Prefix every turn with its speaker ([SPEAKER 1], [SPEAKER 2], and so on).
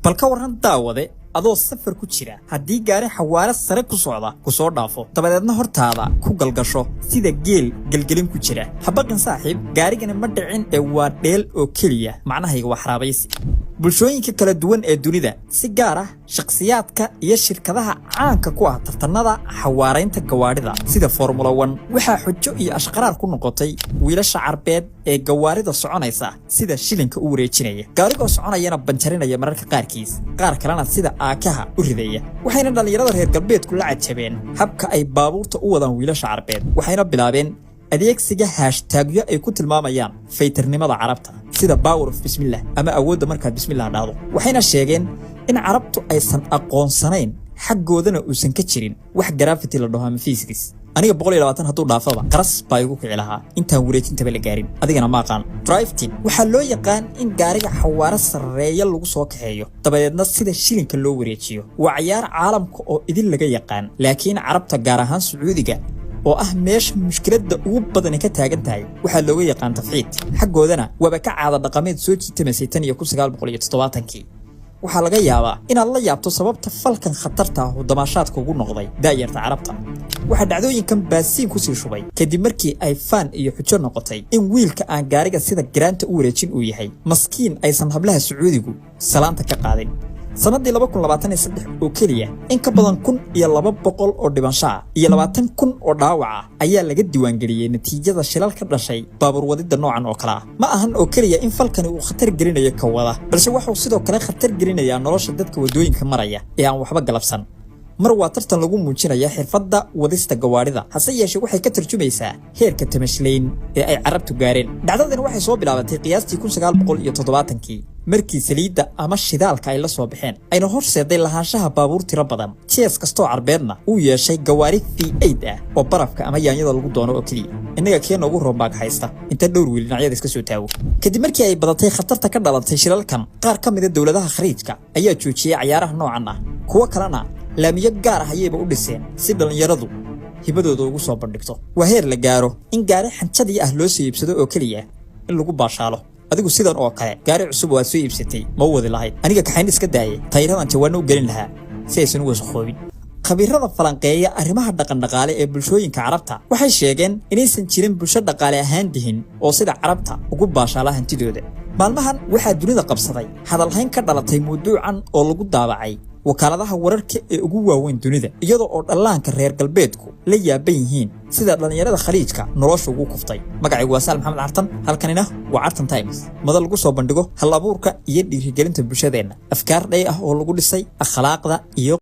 [SPEAKER 1] Bal ka warran, daawade, adoo safar ku jira haddii gaari xawaare sare ku socda ku soo dhaafo, dabadeedna hortaada ku galgasho sida geel gelgelin ku jira. Ha baqin, saaxiib, gaarigani ma dhicin ee waa dheel oo keliya. Macnahayga waa xaraabaysi. Bulshooyinka kala duwan ee dunida, si gaar ah shakhsiyaadka iyo shirkadaha caanka ku ah tartanada xawaaraynta gawaadhida sida Formula One, waxaa xujo iyo ashqaraar ku noqotay wiilasha Carbeed ee gawaarida soconaysa sida shilinka u wareejinaya, gaarigoo soconayana banjarinaya, mararka qaarkiis qaar kalena sida aakaha u ridaya. Waxayna dhallinyarada reer galbeedku la cajabeen habka ay baabuurta u wadaan wiilasha Carbeed, waxayna bilaabeen adeegsiga hashtagyo ay ku tilmaamayaan faytarnimada Carabta, sida "power of bismillah" ama awoodda markaad bismillah dhahdo. Waxayna sheegeen in Carabtu aysan aqoonsanayn, xaggoodana uusan ka jirin wax gravity la dhaho ama physics. Aniga 120 hadduu dhaafaba, qaras baa igu kici lahaa intaan wareejintaba la gaarin. Adigana ma aqaan. Drifting waxaa loo yaqaan in gaariga xawaaro sarreeya lagu soo kaxeeyo, dabadeedna sida shilinka loo wareejiyo. Waa cayaar caalamka oo idin laga yaqaan, laakiin Carabta, gaar ahaan Sacuudiga oo ah meesha mushkiladda ugu badani ka taagan tahay, waxaa looga yaqaan tafxiid. Xaggoodana waaba ka caada dhaqameed soo jiitamaysay tan iyo 1970-kii. Waxaa laga yaabaa inaad la yaabto sababta falkan khatarta ah uu damaashaadka ugu noqday daa'yarta Carabta. Waxaa dhacdooyinkan baasiin kusii shubay kadib markii ay faan iyo xujo noqotay in wiilka aan gaariga sida garaanta u wareejin uu yahay maskiin aysan hablaha Sacuudigu salaanta ka qaadin. Sannaddii 2023 oo keliya, in ka badan 1200 oo dhimasho ah iyo 20,000 oo dhaawac ah ayaa laga diiwaangeliyey natiijada shilal ka dhashay baabuur wadidda noocan oo kale ah. Ma ahan oo keliya in falkani uu khatar gelinayo ka wada, balse wuxuu sidoo kale khatar gelinayaa nolosha dadka waddooyinka maraya ee aan waxba galabsan. Mar waa tartan lagu muujinaya xirfadda wadista gawaadhida, hase yeeshee waxay ka tarjumaysaa heerka tamashlayn ee ay Carabtu gaareen. Dhacdadani waxay soo bilaabatay qiyaastii 1970-kii, markii saliidda ama shidaalka ay la soo baxeen, ayna horseeday lahaanshaha baabuur tiro badan. Jees kastoo Carbeedna uu yeeshay gawaari V8 ah oo barafka ama yaanyada lagu doono oo keliya. Innaga keena ugu roombaag haysta inta dhowr wiil dhinacyada iska soo taago. Kadib markii ay badatay khatarta ka dhalatay shilalkan, qaar ka mida dowladaha Khaliijka ayaa joojiyey cayaaraha noocan ah. Kuwo kalena laamiyo gaar ah ayayba u dhiseen si dhallinyaradu hibadooda ugu soo bandhigto. Waa heer la gaaro in gaari xanjadii ah loo soo iibsado oo keliya in lagu baashaalo. Adigu sidan oo kale gaari cusub oo aad soo iibsatay ma u wadi lahayd? Aniga kaxayn iska daayay, tayradan jawaano u gelin lahaa si aysan u wasakhoobin. Khabiirada falanqeeya arrimaha dhaqandhaqaale ee bulshooyinka Carabta waxay sheegeen inaysan jirin bulsho dhaqaale ahaan dihin oo sida Carabta ugu baashaala hantidooda. Maalmahan waxaa dunida qabsaday hadalhayn ka dhalatay mawduucan oo lagu daabacay wakaaladaha wararka ee ugu waaweyn dunida, iyadoo oo dhallaanka reer galbeedku la yaaban yihiin sida dhallinyarada Khaliijka nolosha ugu kuftay. Magacaygu waa Saal Maxamed Cartan, halkanina waa Cartan Times, mada lagu soo bandhigo hal abuurka iyo dhiirigelinta bulshadeenna, afkaar dhay ah oo lagu dhisay akhlaaqda iyo